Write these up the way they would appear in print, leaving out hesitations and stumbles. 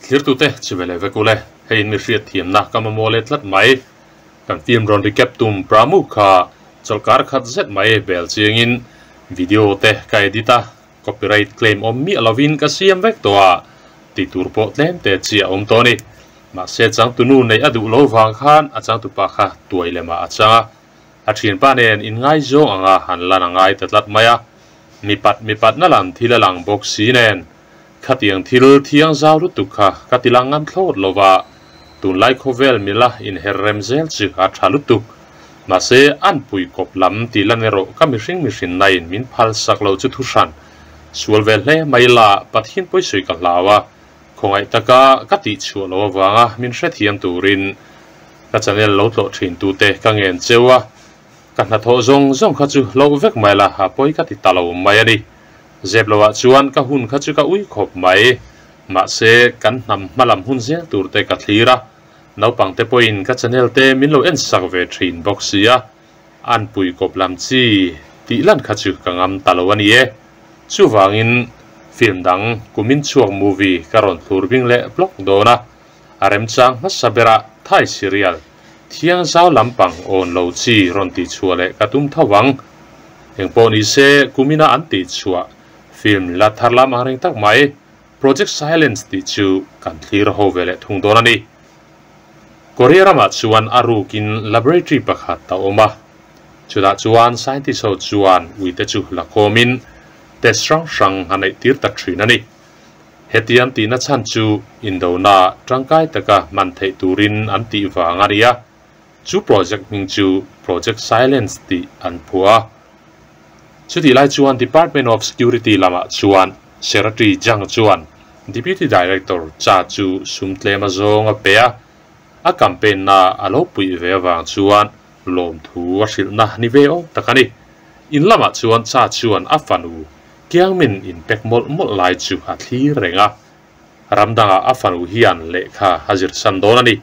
Thlirtute chivele vek ule, hei in mi hriat thiamna ka mamawh leh tlat mai. Kan film rawn recap tum Pramu kha chawlhkar khat zet mai bel chiangin video te ka edit a, copyright claim awm miah lovin ka siam vek tawh a, tih tur pawh tlem te chi a awm tawh a ni. Mahse changtunu neih a duh lo vang khan a changtupa kha tuai lemah a chang a, a thianpa nen inngaizawng anga han lan a ngai ta tlat mai a, mipat mipatna lam thil a lang bawk si nen Khatiang thil thiang zau lutuk kha ka ti lang ngam thlawt lo va, tunlai khawvel mila inher rem zel chu a tha lutuk. Mahse, an pui kawp lam tih lan erawh ka mihring mihrinnain min phal sak lo chu thuhran. Sual ve hle mai la, Pathian pawisawi ka hlau a, khawngaih taka ka tihchhuah loh avanga min hrethiam turin ka channel lo tlawh thin tute ka ngen cheu a, ka hnathawh zawng zawng kha chu hlauh vek mai la, a pawi ka ti ta lo mai a ni. Zep loah chuan ka hun kha chu ka ui khawp mai. Mahse, kan hnam hmalam hun zel tur te ka thlir a, naupang te pawhin ka channel te min lo en sak ve thin bawk sia, an pui kawp lam chi tih lan kha chu ka ngam ta lo a ni e. Chuvangin, film dang kumin chhuak movie ka rawn thlur bing leh blog dawn a, a remchang hmasa berah Thai serial thiang zau lampang awn lo chi rawn tih chhuah leh ka tum tho vang. Engpawh ni se, kumina an tih chhuah film la thar lam ang reng tak mai, Project Silence tih chu kan thlir ho ve leh thung dawn a ni. Korea ramah chuan a rukin laboratory pakhat a awm a, chutah chuan scientist ho chuan uite chu la khawmin test hrang hrang a neih tir ta thin a ni. Hetiang tihna chhan chu indona tangkai taka hman theih turin an tih vang a ni a, chu project hming chu Project Silence tih an phuah a. Chutih lai chuan Department of Security lamah chuan Secretary Jang chuan Deputy Director Cha chu sum tlem a zawng a pe a, a campaign na a lo puih ve avang chuan lawmthu a hrilhna ni ve awm tak a ni. In lamah chuan Cha chuan a fanu Kiangmin inpek mawlh mawlh lai chu a thlir reng a, ram dangah a fanu hian lehkha a zirsan dawn a ni.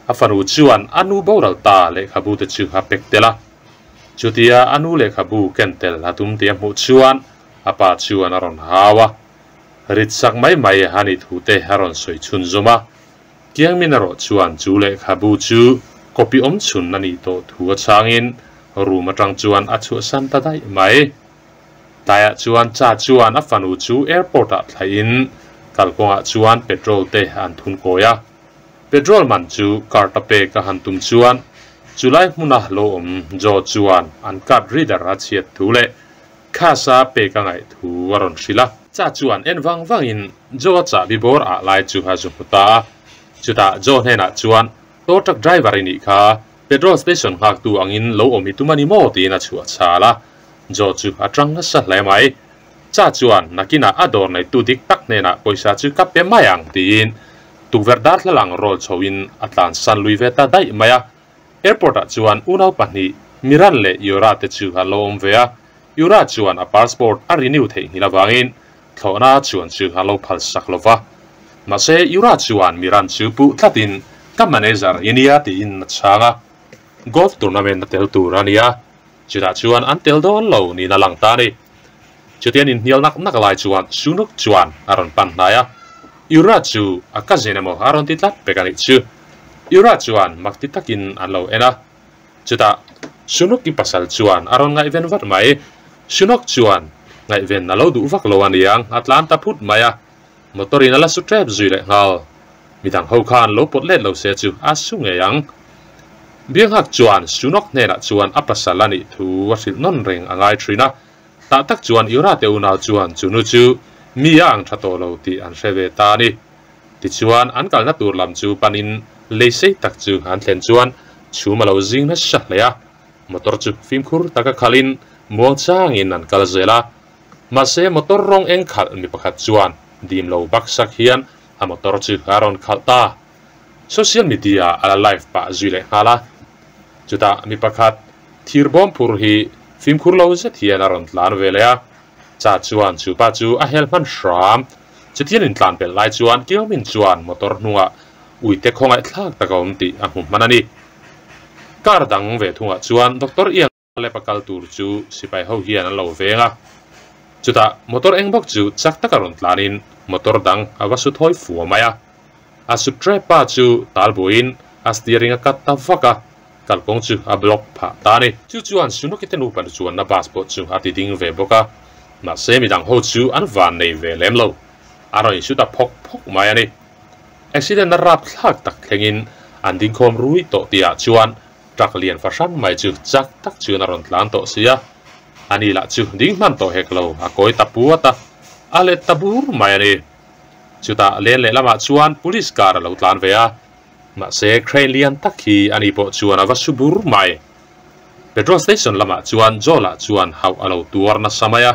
A fanu chuan a nu boral ta lehkhabu te chu a pek tel a. Chutia a nu lehkhabu ken tel a tum tih a hmuh chuan a pa chuan a rawn hau a. Rit sak mai mai a nih thu te a rawn sawi chhunzawm a. Kiangmin erawh chuan chu lehkhabu chu copy awm chhun a nih tawh thu a chhangin room atang chuan a chhuahsan ta daih mai. Tlaiah chuan Cha chuan a fanu chu airport ah thlaihin kalkawngah chuan petrol te an thun kawi a. Petrol man chu card a pek a han tum chuan chulai hmuna lo awm Joe chuan an card reader a chhiat thu leh cash a pek a ngaih thu a rawn hrilh a. Cha chuan en vang vangin Joe a chahbi bawr ah lai chu a zu hmu ta a. Chutah Joe hnenah chuan tow truck driver i nih kha, petrol station nghaktu angin lo awm i tum a ni maw tiin a chhuah chhal a. Joe chu a tang nasa hle mai. Cha chuan nakinah a dawr neitu dik tak hnenah pawisa chu ka pe mai ang tiin tukverh darthlalang roll chhoin a tlansan lui ve ta daih mai a. Airport ah chuan unau pahnih Miran leh Yura te chu an lo awm ve a. Yura chuan a passport a renew theihnghilh avangin thlawhna chuan chu a lo phal sak lo va. Mahse Yura chuan Miran chu puh tlatin ka manager i nia tiin a chhang a. Golf tournament a tel tur a nia. Chutah chuan an tel dawn lo niin a lang ta a ni. Chutian inhnial nak nak lai chuan Sunuk chuan a rawn pan hnai a, Yura chu a cousin emaw a rawn ti tlat pek a nih chu. Yura chuan mak ti takin an lo en a. Chutah Sunuk-i pasal chuan a rawn ngaihven vat mai. Sunok chuan ngaihven a lo duh vak lo a niang, a tlan ta phut mai a. Motor in a la su tep zui leh nghal. Midang ho khan lo pawt let lo se chu a su ngei ang. Bianghak chuan Sunok hnenah chuan a pasal a nih thu a hrilh nawn reng a ngai thin a. Tah tak chuan Yura te unau chuan chu nu chu mi a ang tha tawh lo tih an hre ve ta a ni. Tichuan an kalna tur lam chu panin lei sei tak chu an thlen chuan chhum a lo zing nasa hle a. Motor chu fimkhur taka khalin muangchangin an kal zel a. Mahse motor rawng eng khalh mi pakhat chuan dim lo bak sak hian a motor chu a rawn khalh ta. Social media a la live pah zui leh nghal a. Chutah mi pakhat thir bawm phur hi fimkhur lo zet hian a rawn tlan ve leh a. Cha chuan chu pa chu a hel hman hram. Chutian intlan pelh lai chuan Kiomin chuan motor hnungah uite khawngaih thlak tak a awm tih a hmu hman a ni. Car dang ve thungah chuan Doctor Ian Lep a kal tur chu sipai ho hian an lo veng a, chutah motor eng bawk chu chak taka rawn tlanin motor dang a va su thawi fua mai a. A sut trep pa chu tal buaiin a steering a cut ta vak a, kalkawng chu a block phah ta a ni. Chu chuan Sunoki te nupa chuanna bus pawh chu a ti ding ve bawk a, mahse midang ho chu an van nei ve lem lo. A rawn insut a phawk phawk mai a ni. Accident a rapthlak tak thlengin an dingkhawm rui tawh tihah chuan truck lian fahran mai chu chak tak chuan a rawn tlan tawh si a. Ani lah chu ding hman tawh hek lo, a kawi ta puat a, a let ta bur mai a ni. Chutah len lehlamah chuan police car a lo tlan ve a, mahse crane lian tak hi ani pawh chuan a va su bur mai. Petrol station lamah chuan Joel-a chuan hauh a lo tuar nasa mai a.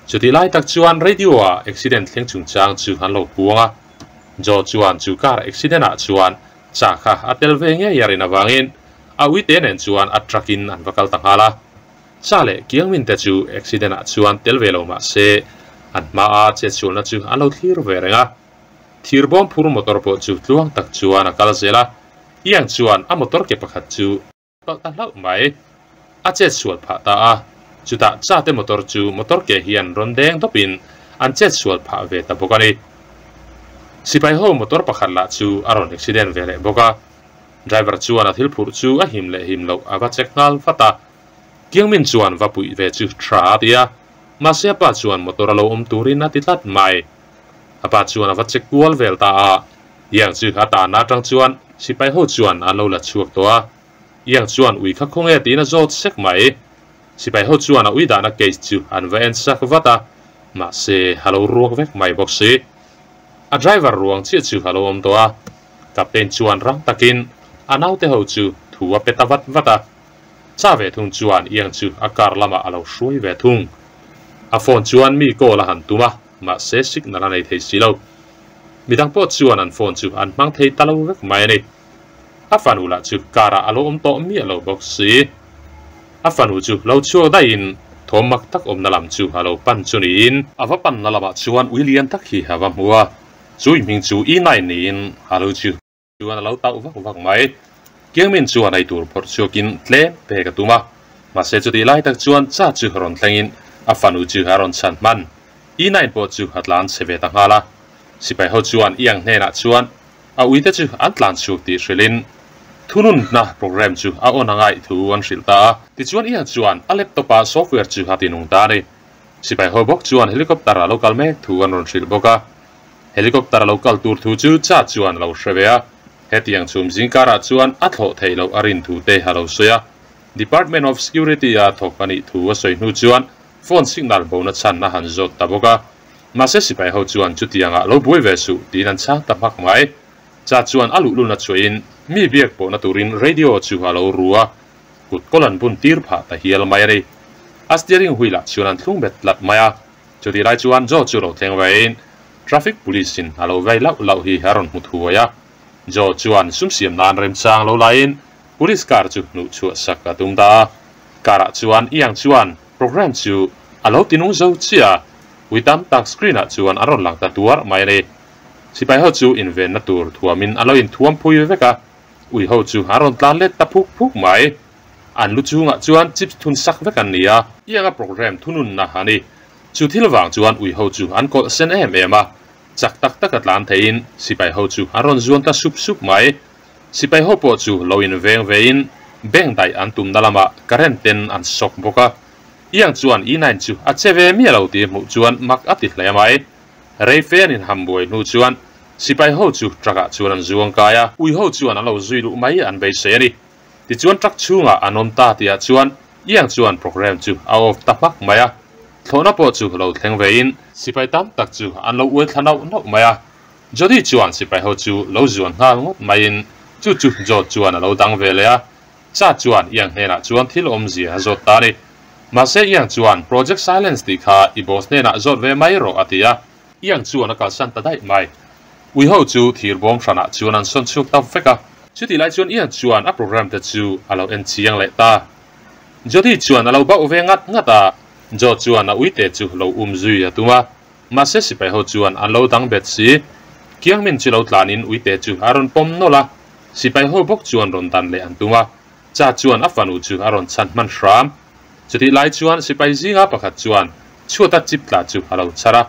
Chutih lai tak chuan radio-ah accident thleng chungchang chu an lo puang a, Joe chuan chu car accident-ah chuan Cha kha a tel ve ngei a rin avangin a uite nen chuan a truck in an va kal ta nghal a. Cha leh Kiangmin te chu accident ah chuan tel ve lo mah se an hma a chetsualna chu an lo thlir ve reng a. Thir bawm phur motor pawh chu tluang tak chuan a kal zel a, Iang chuan a motor ke pakhat chu palh ta hlauh mai. A chet sual phah ta a, chutah Cha te motor chu motor ke hian rawn deng dawpin an chet sual phah ve ta bawk a ni. Sipai ho motor pakhat lah chu a rawn accident ve leh bawk a, driver chuan a thil phurh chu a him leh him loh a va check nghal vat a. Kiangmin chuan va puih ve chu tha a ti a, mahse a pa chuan motor a lo awm turin a ti tlat mai. A pa chuan a va check kual vel ta a, Yang chu a tahna atang chuan sipai ho chuan an lo la chhuak tawh a. Yang chuan ui kha khawnge tiin a zawt sek mai. Sipai ho chuan a ui dahna case chu an va en sak vat a, mahse a lo ruak vek mai bawk si. A driver ruang chiah chu a lo awm tawh a, captain chuan rang takin a naute ho chu thu a pe ta vat vat a. Cha ve thung chuan Yang chu a car lamah a lo hruai ve thung. A phone chuan mi call a han tum a, mahse signal a nei thei si lo. Midang pawh chuan an phone chu an hmang thei ta lo vek mai a ni. A fanu lah chu car ah a lo awm tawh miah lo bawk si. A fanu chu lo chhuak daihin thawm mak tak awmna lam chu a lo pan chu niin. A va panna lamah chuan ui lian tak hi a va hmu a, chu ui hming chu E nine niin a lo chu. Chuan a lo tauh vak vak mai. Kiangmin chuan ei tur phawrh chhuakin tlem pek a tum a, mahse chutih lai tak chuan cha chu rawn thlengin a fanu chu a rawn chhan hman. E nine pawh chu a tlan chhe ve ta nghal a. Sipai ho chuan Iang hnenah chuan a uite chu an tlan chhuak tih hrilhin thununna program chu a on a ngaih thu an hrilh ta a. Tichuan Iang chuan a laptop-a software chu a tinung ta a ni. Sipai ho bawk chuan helicopter a lo kal mek thu an rawn hrilh bawk a. Helicopter a lo kal tur thu chu Cha chuan a lo hre ve a, hetiang chhum zingkarah chuan a thlawh theih loh a rin thu te a lo sawi a. Department of Security a thawk a nih thu a sawi hnu chuan phone signal bona chhan a han zawt ta bawk a. Mahse sipai ho chuan chutiangah lo buai ve suh tiin an chhang ta hmak mai. Cha chuan a luhlulna chhuahin mi biak pawhna turin radio chu a lo ru a, kut kawl an bun tir phah ta hial mai a ni. A steering wheel ah chuan an thlung bet tlat mai a. Chutih lai chuan Joe chu lo thleng veiin traffic police in a lo vei lauh lauh hi a rawn hmu thuai a. Joe chuan sum siam nan remchang lo laiin police car chu hnuh chhuah sak a tum ta a. Car ah chuan Iang chuan program chu a lo tinung zo chiah a, ui tam tak screen ah chuan an rawn lang ta tuar mai a ni. Sipai ho chu invenna tur thuamin an lo inthuam phui vek a, ui ho chu an rawn tlan let ta phuk phuk mai. An lu chungah chuan chips thun sak vek an ni a. Ianga program thununna a ni. Chu thil vang chuan ui ho chu an kawlh sen em em a. Chak tak taka tlan theiin sipai ho chu an rawn zuan ta sup sup mai. Sipai ho pawh chu lo in veng vein bank daih an tumna lamah current ten an shock bawk a. Iang chuan E nine chu a che ve miah lo tih hmuh chuan mak a ti hle mai. Rei fe an inham buai hnu chuan sipai ho chu truck ah chuan an zuang kai a. Ui ho chuan an lo zui luh mai an beisei a ni. Tichuan truck chhungah an awm ta tihah chuan Iang chuan program chu a off ta hmak mai a, thlawhna pawh chu lo thleng vein sipai tam tak chu an lo uai thla nauh nauh mai a. Jody chuan sipai ho chu lo zuan nghal ngawt maiin chu chu George chuan a lo dang ve leh a, Cha chuan Iang hnenah chuan thil awmzia a zawt ta a ni. Mahse Iang chuan Project Silence tih kha i boss hnenah zawt ve mai rawh a ti a. Iang chuan a kalsan ta daih mai. Ui ho chu thir bawm hranah chuan an sawn chhuak ta vek a. Chutih lai chuan Iang chuan a program te chu a lo en chiang leh ta. Jody chuan a lo bauh ve ngat ngat a, Joe chuan a uite chu lo um zui a tum a, mahse sipai ho chuan an lo dang bet si. Kiangmin chu lo tlanin uite chu a rawn pawm nawlh a, sipai ho bawk chuan rawn dan leh an tum a, Cha chuan a fanu chu a rawn chhan hman hram. Chutih lai chuan sipai zinga pakhat chuan chhuata chip tla chu a lo chhar a.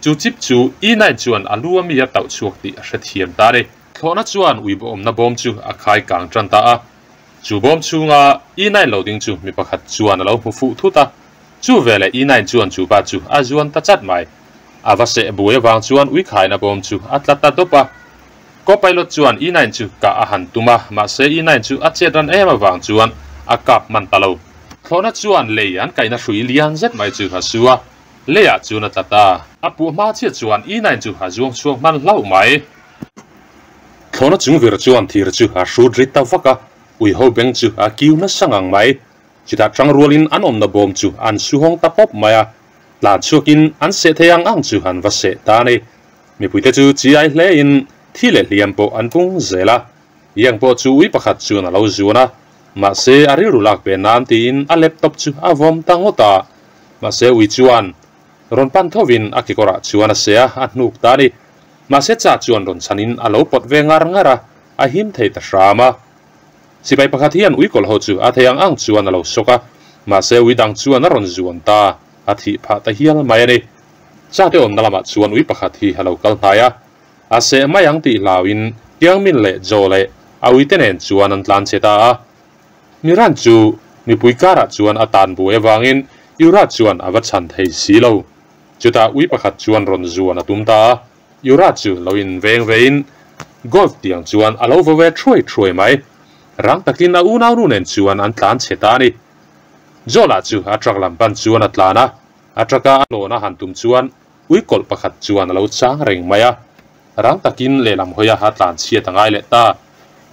Chu chip chu E-nine chuan a lu ami a tauh chhuak tih a hrethiam ta a ni. Thlawhna chuan ui bawmna bawm chu a khai kang tan ta a. Chu bawm chhunga E-nine lo ding chu mi pakhat chuan a lo hmu fuh thut a. Chu veleh E-nine chuan chu pa chu a zuan ta chat mai. A va seh buai avang chuan ui khaina bawm chu a tla ta dawp a. Co-pilot chuan E-nine chu kah a han tum a, mahse E-nine chu a chet ran em avang chuan a kap hman ta lo. Thlawhna chuan lei an kaihna hrui lian zet mai chu a su a, leiah chuan a tla ta. A puah hma chiah chuan E-nine chu a zuang chhuak hman hlauh mai. Thlawhna chung vir chuan thir chu a hrut ri ta vak a, ui ho beng chu a kiu nasa ngang mai. Chutah tang rualin an awmna bawm chu an su hawng ta pawp mai a, tlan chhuakin an seh thei ang ang chu an va seh ta a ni. Mipuite chu chiai hlein thi leh hliam pawh an pung zel a, Yang pawh chu ui pakhat chuan a lo zuan a, mahse a rilru lak ve nan tiin a laptop chu a vawm ta ngawt a. Mahse ui chuan rawn pan thovin a kekawrah chuan a seh a, a hnuk ta a ni. Mahse cha chuan rawn chhanin a lo pawt ve ngar ngar a, a him thei ta hram a. Sipai pakhat hian ui kawlh ho chu a thei ang ang chuan a lo sawk a, mahse ui dang chuan a rawn zuan ta, a thih phah ta hial mai a ni. Chate awmna lamah chuan ui pakhat hi a lo kal hnai a, a seh mai ang tih hlauin Kiangmin leh Jaw leh a uite nen chuan an tlan chhe ta a. Miran chu mipui karah chuan a tan buai avangin Yura chuan a va chhan thei si lo. Chutah ui pakhat chuan rawn zuan a tum ta a, Yura chu lo inveng vein golf tiang chuan a lo vaw ve thuai thuai mai. Rang takin a unaunu nen chuan an tlan chhe ta a ni. Jaw lah chu a truck lam pan chuan a tlan a, A truck-a a lawn a han tum chuan ui kawlh pakhat chuan a lo chang reng mai a, rang takin lehlam hawia a tlan chhiat a ngai leh ta.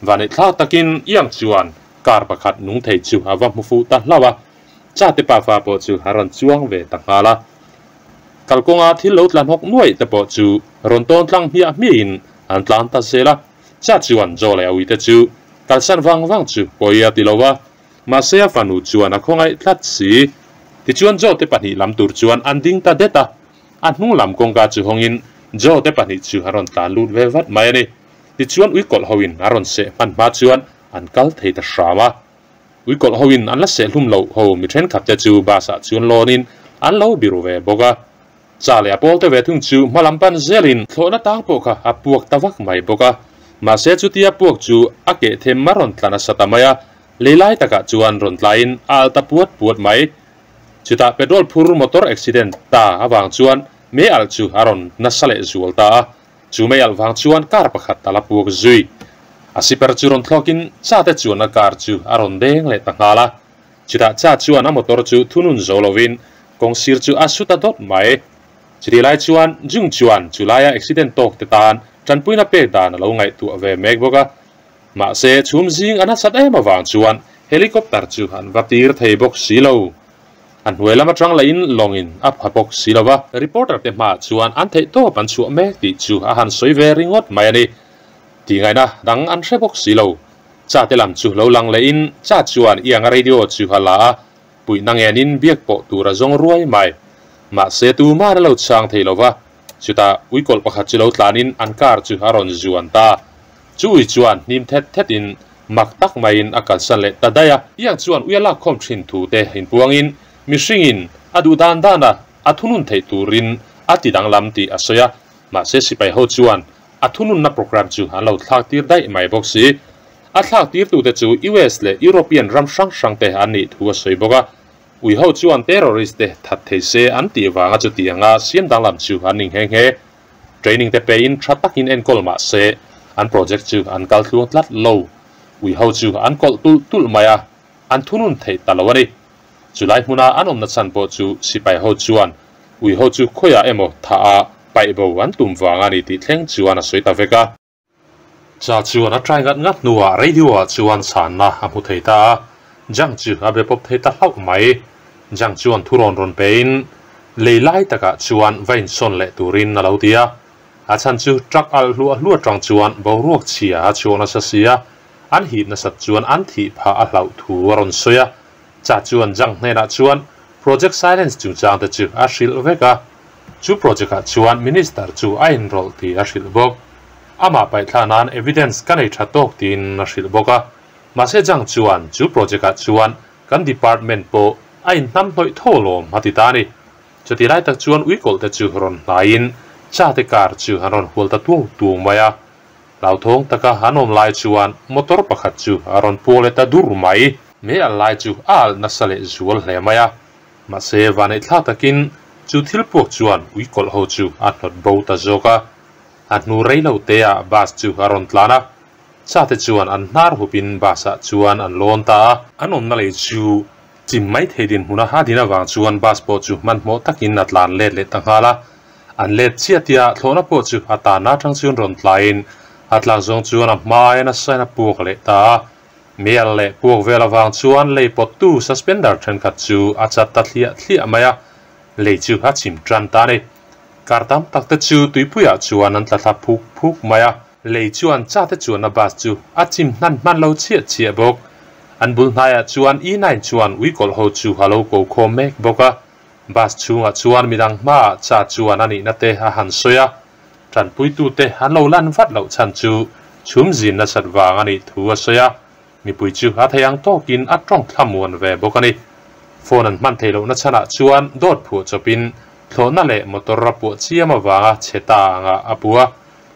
Vaneihthlak takin Iang chuan car pakhat nung thei chu a va hmu fuh ta hlauh a, Chate pafa pawh chu a rawn chuang ve ta nghal a. Kalkawnga thil lo tla hnawk nuaih te pawh chu rawn tawn tlang hmiah hmiahin an tlan ta zel a, Cha chuan Jaw leh a uite chu kalsan vang vang chu pawi a ti lo a, Mahse a fanu chuan a khawngaih tlat si. Tichuan Joe te pahnih lam tur chuan an ding ta det a. A hnung lam kawngka chu hawngin Joe te pahnih chu a rawn tlan lut ve vat mai a ni. Tichuan uikawlh hoin a rawn seh hman hma chuan an kal thei ta hram a. Uikawlh hoin an la seh hlum loh ho mi thenkhat te chu bus ah chuan lawnin an lo biru ve bawk a. Cha leh a pawl te ve thung chu hma lam pan zelin thlawhna tang pawh kha a puak ta vak mai bawk a. Mahse chutia puak chu a keh them a rawn tla nasa ta mai a, lei lai takah chuan rawn tlaiin a alh ta puat puat mai. Chutah petrol phur motor accident ta avang chuan mei alh chu a rawn nasa leh zual ta a, chu mei alh vang chuan car pakhat a la puak zui. A siper chu rawn thlawkin cha te chuanna car chu a rawn deng leh ta nghal a. Chutah cha chuan a motor chu thunun zo lovin kawng sir chu a su ta dawt mai. Chutih lai chuan Jung chuan chu laia accident tawk te tan tanpuina pek dan a lo ngaihtuah ve mek bawk a. Mahse chhum zing a nasat em avang chuan helicopter chu an va tir thei bawk si lo. A hnuai lam atang lahin lawngin a pha bawk si lo va. Reporter te hmaah chuan an theihtawp an chhuah mek tih chu a han sawi ve ringawt mai a ni. Tihngaihna dang an hre bawk si lo. Cha te lam chu lo lang lehin Cha chuan Ianga radio chu a la a, puihna ngenin biak pawh tur a zawng ruai mai. Mahse tuman a lo chhang thei lo va, chutah uikawlh pakhat chu lo tlanin an car chu a rawn zuan ta. Chu ui chuan hnim thet thetin mak tak maiin a kalsan leh ta daih a. Iang chuan ui a lakkhawm thin thu te inpuangin mihringin a duh dan dana a thunun theih turin a ti danglam tih a sawi a, mahse sipai ho chuan A thununna program chu an lo thlak tir daih mai bawk si. A thlak tirtute chu US leh European ram hrang hrang te an nih thu a sawi bawk a. Ui ho chuan terrorist te that thei se an tih vanga chutianga siam danglam chu an ni nghe nghe. Training te pein tha takin enkawl mah se an project chu an kal tluang tlat lo. Ui ho chu an kawlh tulh tulh mai a, an thunun theih ta lo a ni. Chulai hmuna an awmna chhan pawh chu sipai ho chuan ui ho chu khawiah emaw thah a paih bo an tum vang a ni tih thleng chuan a sawi ta vek a. Cha chuan a try ngat ngat hnuah radio ah chuan chhanna a hmu thei ta a, Jang chu a be pawp thei ta hlauh mai. Jang chuan thurawn rawn pein lei lai takah chuan va insawn leh turin a lo ti a. A chhan chu truck alh hluah hluah tang chuan boruak chhia a chhuak nasa si a, an hip nasat chuan an thih phah a hlauh thu a rawn sawi a. Cha chuan Jang hnenah chuan Project Silence chungchang te chu a hrilh vek a, chu project ah chuan Minister chu a inrawlh tih a hrilh bawk. Amah paihthla nan evidence ka nei tha tawk tiin a hrilh bawk a. Mahse Jang chuan chu project ah chuan kan department pawh a inhnam hnawih tho lawm a ti ta a ni. Chutih lai tak chuan uikawlh te chu rawn hnaiin cha te car chu an rawn hual ta tuau tuau mai a. Hlauthawng taka an awm lai chuan motor pakhat chu a rawn puak leh ta dur mai. Mei alh lai chu a alh nasa leh zual hle mai a. Mahse vaneihthlak takin chu thil puak chuan uikawlh ho chu a hnawt bo ta zawk a. A hnu rei lo te ah bus chu a rawn tlan a. Cha te chuan an hnar hupin bus ah chuan an lawn ta a. An awmna lei chu Chim mai thei dinhmuna a din avang chuan bus pawh chu hmanhmawh takin a tlan let leh ta nghal a. An let chiah tia thlawhna pawh chu a tanna atang chuan rawn tlaiin a tlak zawng chuan a hmaiin a sain a puak leh ta a. Meial leh puak vel avang chuan lei pawttu suspender thenkhat chu a chat ta thliah thliah mai a, lei chu a chim tan ta a ni. Kar tam tak te chu tuipuiah chuan an tla thla phuk phuk mai a. Lei chuan chate chuanna bus chu a chim hnan hman lo chiah chiah bawk. An bul hnaiah chuan E nine chuan uikawlh ho chu a lo ko khawm mek bawk a. Bus chhungah chuan midang hmaah cha chuan a nihna te a han sawi a. Tanpuitute an lo lan vat loh chhan chu chhum zin nasat vang a nih thu a sawi a. Mipui chu a thei ang tawkin a tawng thlamuan ve bawk a ni. Phone an hman theih lohna chhanah chuan dawt phuah chawpin thlawhna leh motor a puah chiam avanga chhe ta angah a pu a.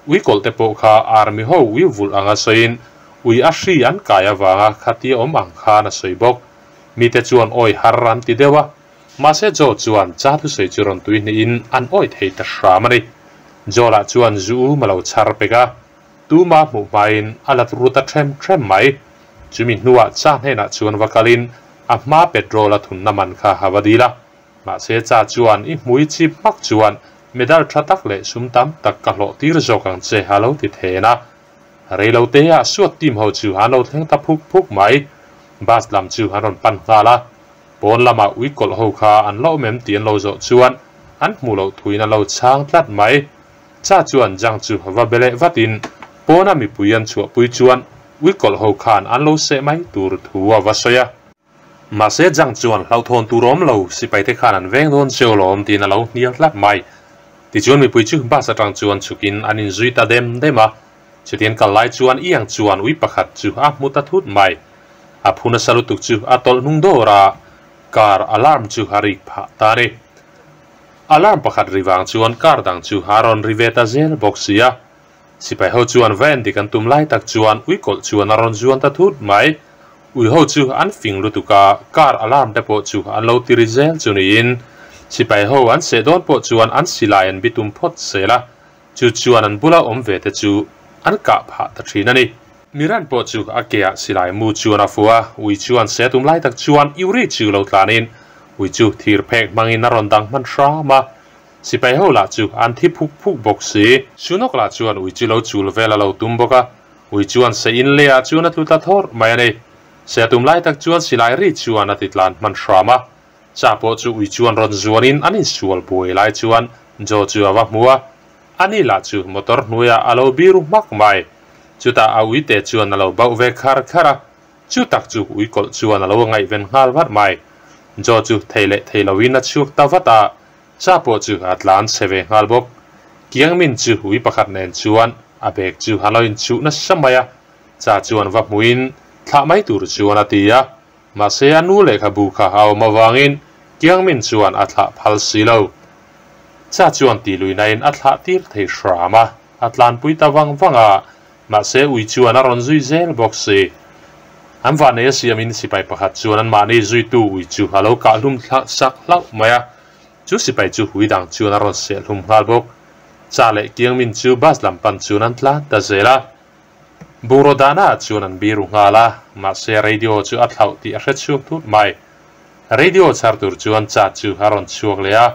Ui kawlh te pawh kha army ho ui vulh anga sawiin ui a hri an kai avanga khatia awm ang khan a sawi bawk. Mite chuan awi har an ti deuh a. Mahse Joe chuan cha thusawi chu rawn tui hnihin an awi thei ta hram a ni. Joe lah chuan zu um a lo chhar pek a. Tuma hmuh hmain a la ru ta ṭhem ṭhem mai. Chumi hnuah cha hnenah chuan va kalin a hma petrol a thunna man kha a va dil a. Mahse cha chuan i hmui chip hmak chuan medal tha tak leh sum tam tak ka hlawh tir zawk ang che a lo ti then a. Reilo te ah suat team ho chu an lo thleng ta phuk phuk mai. Bus lam chu an rawn pan nghal a. Pawn lamah uikawlh ho kha an la awm em tih an lo zawh chuan an hmuh loh thuin a lo chhang tlat mai. Cha chuan Jang chu va be leh vatin pawna mipui an chhuahpui chuan uikawlh ho khan an lo seh mai tur thu a va sawi a. Mahse Jang chuan hlauhthawn tur awm lo, sipaite khan an veng dawn cheu lawm tiin a lo hnial tlat mai. Tichuan mipui chu bus atang chuan chhukin an inzui ta dem dem a. Chutiang kal lai chuan Iang chuan ui pakhat chu a hmu ta thut mai. A phu nasa lutuk chu a tawlh hnung dawr a, car alarm chu a rik phah ta a ni. Alarm pakhat ri vang chuan car dang chu a rawn ri ve ta zel bawk si a. Sipai ho chuan va en dik an tum lai tak chuan ui kawlh chuan a rawn zuan ta thut mai. Ui ho chu an fing lutuk a, car alarm te pawh chu an lo ti ri zel chu niin. Sipai ho an seh dawn pawh chuan an silai an bitum phawt zel a, chu chuan an bula awm ve te chu an kah phah ta thin a ni. Miran pawh chu a ke ah silai mu chuan a fuh a, ui chuan seh tum lai tak chuan Yuri chu lo tlanin ui chu thir phek hmangin a rawn dang hman hram a. Sipai ho lah chu an thi phuk phuk bawk si. Sunok lah chuan ui chu lo chul vel a lo tum bawk a, ui chuan se in leh ah chuan a tlu ta thawr mai a ni. Se a tum lai tak chuan silai ri chuan a ti tlan hman hram a. Cha pawh chu ui chuan rawn zuan in an insual buai lai chuan Joe chu a va hmu a, ani lah chu motor hnuaiah a lo biru hmak mai. Chutah a ui te chuan a lo bauh ve khar khar a, Chu tak chu ui kawlh chuan a lo ngaihven nghal vat mai. Joe chu thei leh thei loin a chhuak ta vat a, cha pawh chu a tlan chhe ve nghal bawk. Kiang min chu ui pakhat nen chuan a bag chu a lo inchuh nasa mai a, cha chuan va hmuin thlah mai tur chuan a ti a. Mahse a nu lehkhabu kha a awm avangin Kiang min chuan a thlah phal si lo. Cha chuan ti luihnain a thlah tir thei hram a, a tlanpui ta vang vang a, Mahse ui chuan a rawn zui zel bawk si. An vahneia siamin sipai pakhat chuan anmahni zuitu ui chu a lo kah hlum thlak sak hlauh mai a. Chu sipai chu ui dang chuan a rawn seh hlum nghal bawk. Cha leh Kiangmin chu bus lam pan chuan an tlan ta zel a. Bungraw dahnaah chuan an biru nghal a, mahse radio chu a thlauh tih a hre chhuak thut mai. Radio chhar tur chuan Cha chu a rawn chhuak leh a.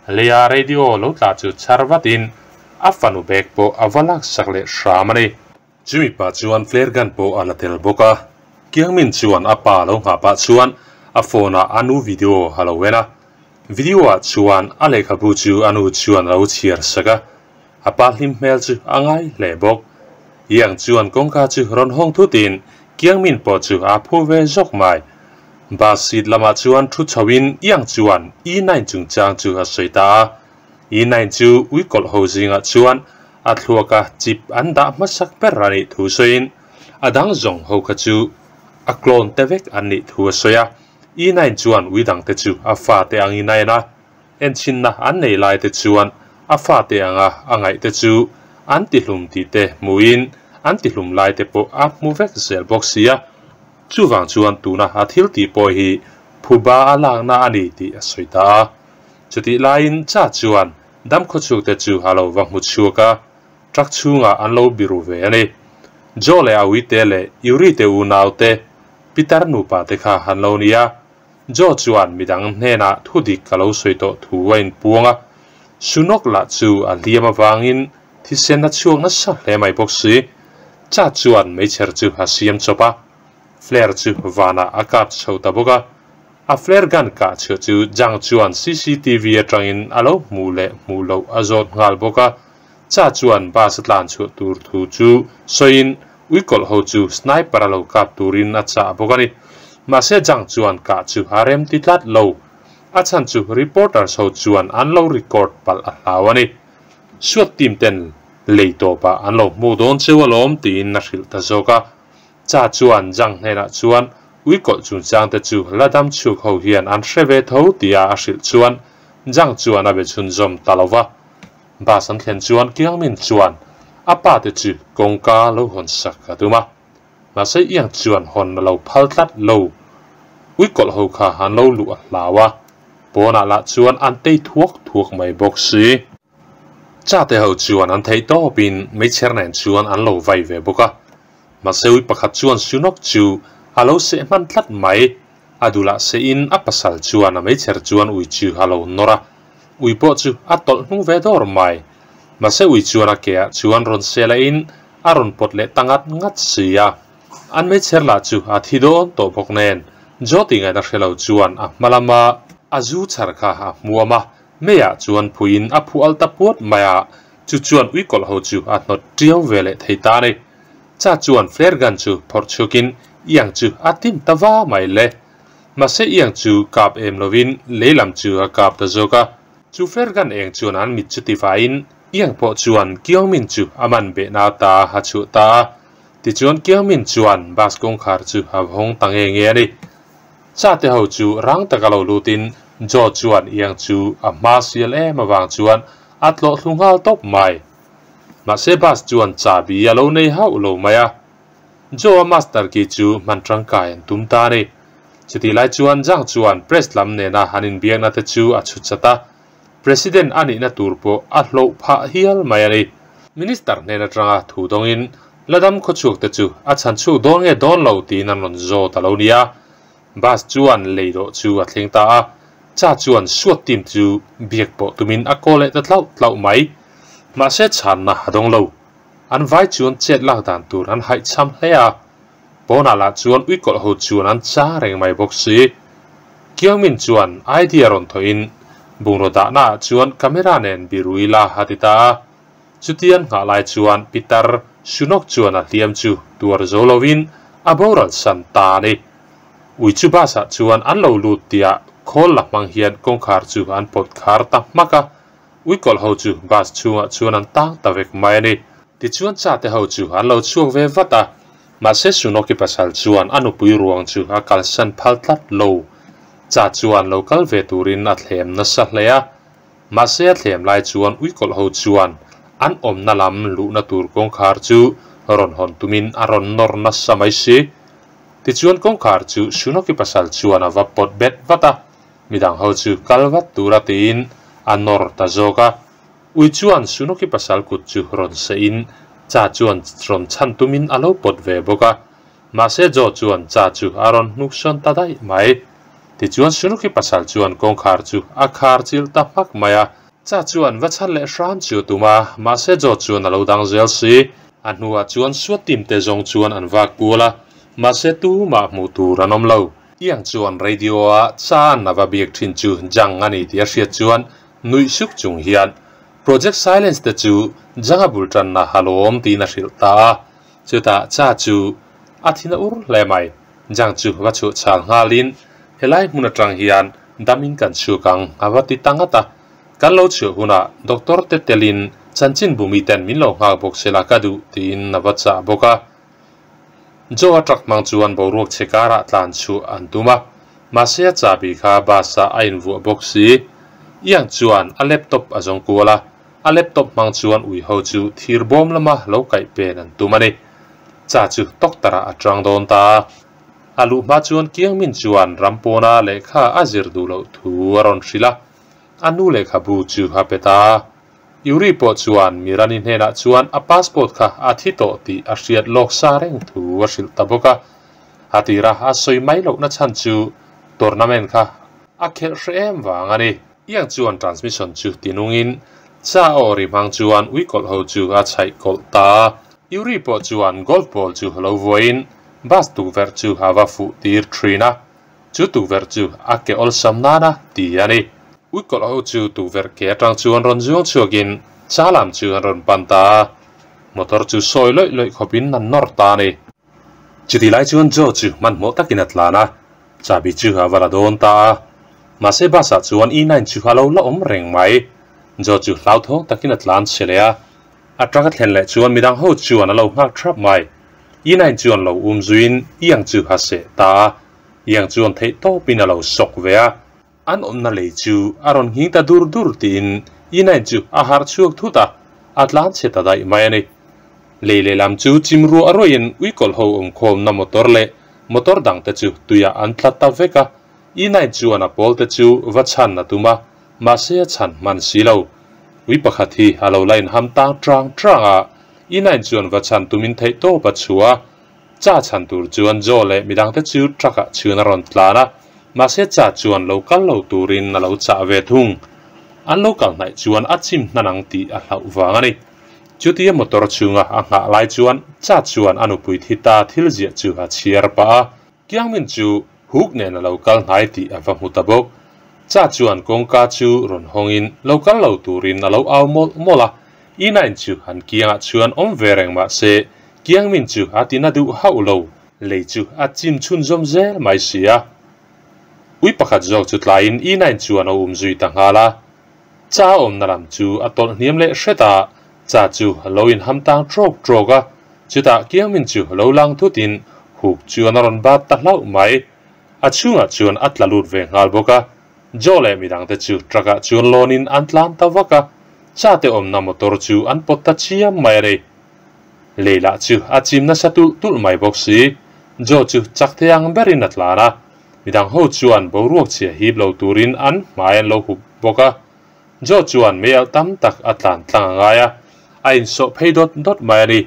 Leia radio lo tla chu chhar vatin a fanu bag pawh a va laksak leh hram a ni. Chumi pah chuan flare gun pawh a la tel bawk a, Kiangmin chuan a pa lo nghah pah chuan a phone ah a nu video a lo en a, video ah chuan a lehkhabu chu a nu chuan a lo chhiar sak a, a pa hlim hmel chu a ngai hle bawk. Yang chuan kawngka chu rawn hawng thutin Kiangmin pawh chu a phu ve zawk mai. Bus seat lamah chuan thu chhoin Yang chuan E nine chungchang chu a sawi ta a. E nine chu uikawlh ho zingah chuan a thluaka chip an dah hmasak ber a nih thu sawiin a dang zawng ho kha chu a clone te vek an nih thu a sawi a. E nine chuan ui dangte chu a fate angin a en a. Enchhinna an nei lai te chuan a fate anga a ngaih te chu an tihlum tih te hmuin an tihlum lai te pawh a hmu vek zel bawk sia. Chuvang chuan tuna a thil tih pawh hi phuba a lakna a ni tih a sawi ta a. Chutih laiin Cha chuan damkhawchhuk te chu a lo va hmu chhuak a, truck chhungah an lo biru ve a ni. Joe leh a uite leh Yuri te unau te, Pitar nupa te kha an lo ni a. Joe chuan midang hnenah thu dik ka lo sawi tawh thu a inpuang a, Sunok lah chu a hliam avangin thisen a chhuak nasa hle mai bawk si. Cha chuan meichher chu a siam chawp a, flare chu vanah a kap chho ta bawk a. A flare gun kah chhuah chu Jang chuan cctv atangin a lo hmuh leh hmuh loh a zawt nghal bawk a. Cha chuan bus a tlan chhuah tur thu chu sawiin uikawlh ho chu sniper a lo kap turin a chah bawk a ni. Mahse Jang chuan kah chu a rem ti tlat lo. A chhan chu reporters ho chuan an lo record palh a hlau a ni. Suat team ten lei tawpah an lo hmuh dawn cheu alawm tiin a hrilh ta zawk a. Cha chuan Jang hnenah chuan uikawlh chungchang te chu la dam chhuk ho hian an hre ve tho tia a hrilh chuan Jang chuan a be chhunzawm ta lo va. Bus an thlen chuan Kiangmin chuan a pa te chu kawngka lo hawn sak a tum a, mahse Iang chuan hawn a lo phal tlat lo. Uikawlh ho kha an lo luh a hlau a, pawnah lah chuan an tei thuak thuak mai bawk si. Cha te ho chuan an theih tawpin meichher nen chuan an lo vai ve bawk a, mahse ui pakhat chuan Sunok chu a lo seh hman tlat mai. A dulah sehin a pasal chuan a meichher chuan ui chu a lo nawr a, ui pawh chu a tawlh hnung ve dawr mai. Mahse ui chuan a keah chuan rawn selain a rawn pawt leh ta ngat ngat si a. An meichher lah chu a thi dawn tawh bawk nen, Jyoti ngaihna hre lo chuan a hma lama a zu chhar kha a hmuam a, meiah chuan phuiin a phuh al ta puat mai a, chu chuan ui kawlh ho chu a hnawt tiau ve leh thei ta a ni. Cha chuan flare gun chu phawrh chhukin Iang chu a tin ta va mai le. Mahse Iang chu kap em lovin lei lam chu a kap ta zawk a. Chu flare gun eng chuan an mit chu ti vaiin Iang pawh chuan Kyungmin chu a man behna ta a chhuah ta a. Tichuan Kyungmin chuan bus kawngkhar chu a hawng ta nge nge a ni. Cha te ho chu rang taka lo lutin Joe chuan Iang chu a hma sial em avang chuan a tlawh thlu nghal tawp mai. Mahse bus chuan chahbi a lo nei hauh lo mai a, Joe-a master key chu hman tangkai an tum ta a ni. Chutih lai chuan Zhang chuan press lam nena an inbiakna te chu a chhut chat a, President a nihna tur pawh a hloh phah hial mai a ni. Minister hnen atanga thu dawngin Ladam khawchhuak te chu a chhan chhuak dawn nge dawn lo tiin an rawn zawt a lo ni a. Bus chuan lei dawh chu a thleng ta a, Cha chuan SWAT team chu biak pawh tumin a call leh ta tlauh tlauh mai. Mahse chhanna a dawng lo. An vai chuan chet lak dan tur an haihchham hle a, pawnah lah chuan uikawlh ho chuan an cha reng mai bawk si. Kyungmin chuan idea rawn thawhin bungraw dahna ah chuan camera nen biru ila a ti ta a. Chutian nghah lai chuan Pitar Sunok chuan a hliam chu tuar zo lovin a boral san ta a ni. Ui chu bus ah chuan an lo lut tia khawl la hmang hian kawngkhar chu an pawt khar ta hmak a. Uikawlh ho chu bus chhungah chuan an tang ta vek mai a ni. Tichuan Chate ho chu an lo chhuak ve vat a, mahse Sunoki pasal chuan a nupui ruang chu a kalsan phal tlat lo. Cha chuan lo kal ve turin a thlem nasa hle a, mahse a thlem lai chuan uikawlh ho chuan an awmna lam luhna tur kawngkhar chu rawn hawn tumin a rawn nawr nasa mai si. Tichuan kawngkhar chu Sunoki pasal chuan a va pawt bet vat a, Midang ho chu kal vat tura tiin a nawr ta zawk a. Ui chuan Sunoki pasal kut chu rawn seh in Cha chuan rawn chhan tumin a lo pawt ve bawk a. Mahse Joe chuan Cha chu a rawn hnuk sawn ta daih mai. Tichuan Sunoki pasal chuan kawngkhar chu a khar chilh ta hmak mai a. Cha chuan va chhan leh hram chu a tum a, mahse Joe chuan a lo dang zel si. A hnuah chuan suat tim te zawng chuan an vak kual a, mahse tumah hmuh tur an awm lo. Tiang chuan radio a chan a va biak thin chu Jang a ni tih a hriat chuan nuih suk chung hian Project Silence te chu Jang a bul tanna a lawm tiin a hrilh ta a. Chutah Cha chu a thin a ur hle mai. Jang chu va chhuah chhal nghalin helai hmun atang hian damin kan chhuk ang a va ti ta ngat a. Kan lo chhuah hunah doctor te telin chanchinbu miten min lo nghak bawk sela ka duh tiin a va chah bawk a. Joe a truck hmang chuan boruak chhe karah tlan chhuah an tum a, mahse a chahbi kha bus ah a invuah bawk si. Iang chuan a laptop a zawng kual a, a laptop hmang chuan ui ho chu thir bawm lama lo kaih pen an tum a ni. Cha chu tawktarah a tang dawn ta a. A luh hma chuan Kiangmin chuan Rampawna lehkha a zir duh loh thu a rawn hrilh a, a nu lehkhabu chu a pe ta a. Yuri pawh chuan Mirani hnenah chuan a passport kha a thi tawh tih a hriat lawk sa reng thu a hrilh ta bawk a. A tira a sawi mai lohna chhan chu tournament kha a khelh hreh em vang a ni. Iang chuan transmission chu tinungin cha aw ri hmang chuan uikawlh ho chu a chhaih kawlh ta a. Yuri pawh chuan golf ball chu lo vuain bus tukverh chu a va fuh tir thin a. Chu tukverh chu a ke awlsam nana ti a ni. Uikawlh ho chu tukverh ke atang chuan rawn zuang chhuakin cha lam chu an rawn pan ta a. Motor chu sawi lawih lawih khawpin an nawr ta a ni. Chutih lai chuan Joe chu hmanhmawh takin a tlan a, chahbi chu a va la dawn ta a. Mahse bus ah chuan E nine chu a lo la awm reng mai. Joe chu hlauthawng takin a tlan chhe leh a. A truck a thlen leh chuan midang ho chuan a lo nghak thrap mai. E nine chuan lo um zuiin Iang chu a seh ta a. Iang chuan theih tawpin a lo sawk ve a. An awmna lei chu a rawn nghing ta dur dur tiin E-nine chu a harh chhuak thut a, a tlan chhe ta daih mai a ni. Lei lehlam chu chim ruah ruaiin uikawlh ho awmkhawmna motor leh motor dangte chu tuiah an tla ta vek a, E-nine chuan a pawlte chu va chhan a tum a, mahse a chhan hman si lo. Ui pakhat hi a lo la inham tang trang trang a, E-nine chuan va chhan tumin theihtawp a chhuah a, Cha chhan tur chuan Joe leh midangte chu truck-ah chhun a rawn tlan a, mahse Cha chuan lo kal lo turin a lo chah ve thung. An lo kal hnaih chuan a chim hnan ang tih a hlauh vang a ni. Chutia motor chhunga a nghah lai chuan Cha chuan a nupui thi ta thil ziah chu a chhiar pah a, Kiangmin chu Hook nen a lo kal hnai tih a va hmu ta bawk. Cha chuan kawngka chu rawn hawngin lo kal lo turin a lo au mawlh mawlh a, E-nine chu an kiangah chuan awm ve reng mahse Kiangmin chu a tina duh hauh lo, lei chu a chim chhunzawm zel mai si a. Ui pakhat zawk chu tlaiin E-nine chuan a um zui ta nghal a. Cha awmna lam chu a tawlh hniam leh hret a, cha chu a lo inham tang trawk trawk a, chutah Kiangmin chu lo lang thutin huk chuan a rawn bat ta hlauh mai. A chhungah chuan a tla lut ve nghal bawk a, Joe leh midangte chu truck-ah chuan lawnin an tlan ta vak a, cha te awmna motor chu an pawt ta chiam mai a ni. Leila chu a chim nasa tulh tulh mai bawk si. Joe chu chak thei ang berin a tlan a, midang ho chuan boruak chhia hip lo turin an hmai an lo hup bawk a. Joe chuan mei alh tam tak a tlan tlang a ngai a, a insawh phei dawt dawt mai a ni.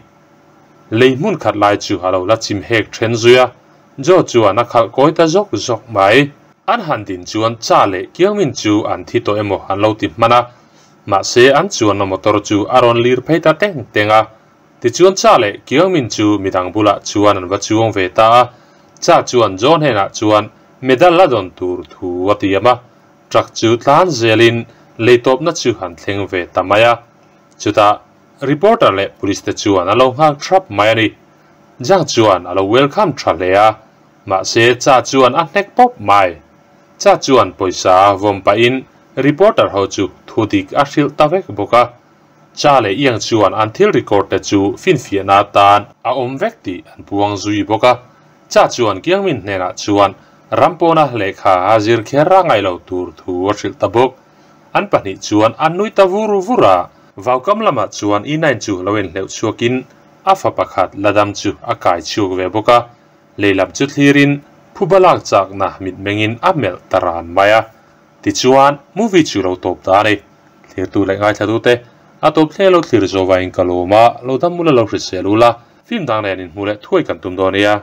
Lei hmun khat lai chu a lo la chim hek then zui a, Joe chuan a khalh kawi ta zawk zawk mai. An han din chuan Cha leh Kiangmin chu an thi tawh emaw an lo ti hman a, Mahse, an chuanna motor chu a rawn lir phei ta teng teng a. Tichuan Cha leh Kyungmin chu midang bulah chuan an va chuang ve ta a. Cha chuan John hnenah chuan medal a dawn tur thu a tiam a. Truck chu tlan zelin lei tawpna chu an thleng ve ta mai a. Chutah reporter leh police te chuan a lo nghak thrap mai a ni. Jang chuan a lo welcome tha hle a. Mahse, Cha chuan a hnek pawp mai. Cha chuan pawisa vawm pahin reporter ho chu thu dik a hrilh ta vek bawk a. Cha leh Iang chuan an thil record te chu finfiahna atan a awm vek tih an puang zui bawk a. Cha chuan Kiangmin hnenah chuan Rampawna lehkha a zir kher a ngaih lo tur thu a hrilh ta bawk. An pahnih chuan an nui ta vur vur a. Vaukam lamah chuan E-nine chu lo inhleuh chhuakin a fa pakhat la dam chu a kai chhuak ve bawk a. Lei lam chu thlirin phuba lak chakna mitmengin a melh ta ran mai a. Tichuan, movie chu lo tawp ta a ni. Thlirtu leh ngaithlatute, a tawp thleng lo thlir zawh vangin ka lawm a, lo dam ula lo hrisel ula, film dang nen inhmuh leh thuai kan tum dawn nia.